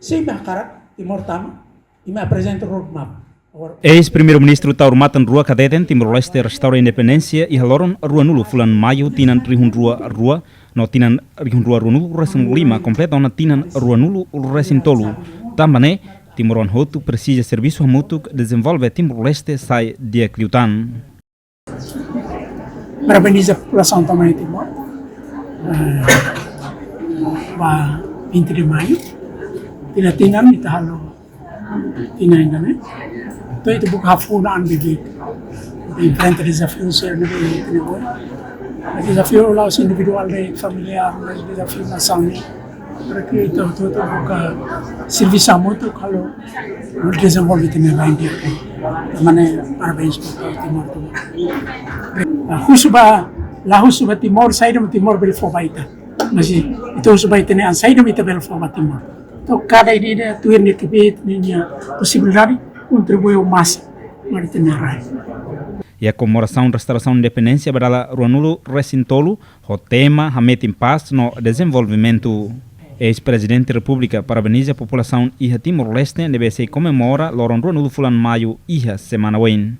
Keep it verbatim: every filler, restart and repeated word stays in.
Se imi hakarak Timor tama, imi aprezenta roadmap. Eis-Primeiru-Ministru Taur Matan Ruak hateten Timor-Leste restaura independénsia iha loron ruanulu fulan Maiu tinan rihun rua rua, no tinan rihun rua ruanulu resin lima kompleta ona tinan ruanulu resin tolu. Tanba ne'e, timoroan hotu presiza servisu hamutuk dezenvolve Timor-Leste sai di'ak liután. Parabeniza populasaun tomak iha Timor. Eh, ba vinte de Maio. Tinan-tinan ita halo tinan ida-ne'e. Entaun ita buka hafu na an bibi. Ita enfrenta dezafiu sira ne'ebé ita iha oin. Dezafiu la'ós individuál, de'it familiár, mas dezafiu nasaun nian. Para ke ita hotu-hotu buka servisu hamutuk halo dezenvolve ita-nia rain di'ak. Tanba ne'e parabéns ba Timor tomak. Ah, husu ba, la husu ba Timor, saida mak Timor bele fó ba ita. Mas ita husu ba ita-nia an, saida mak ita bele fó ba Timor. Entaun kada ida-idak tuir nia kbiit, nia posibilidade, kontribui ho masa ba ita-nia rain. Iha komemorasaun restaurasaun independénsia ba dala ruanulu resin tolu, ho tema hametin pás no dezenvolvimentu. Eis-Prezidente Repúblika parabeniza populasaun iha Timor-Leste ne'ebé sei komemora loron ruanulu fulan Maiu iha semana oin.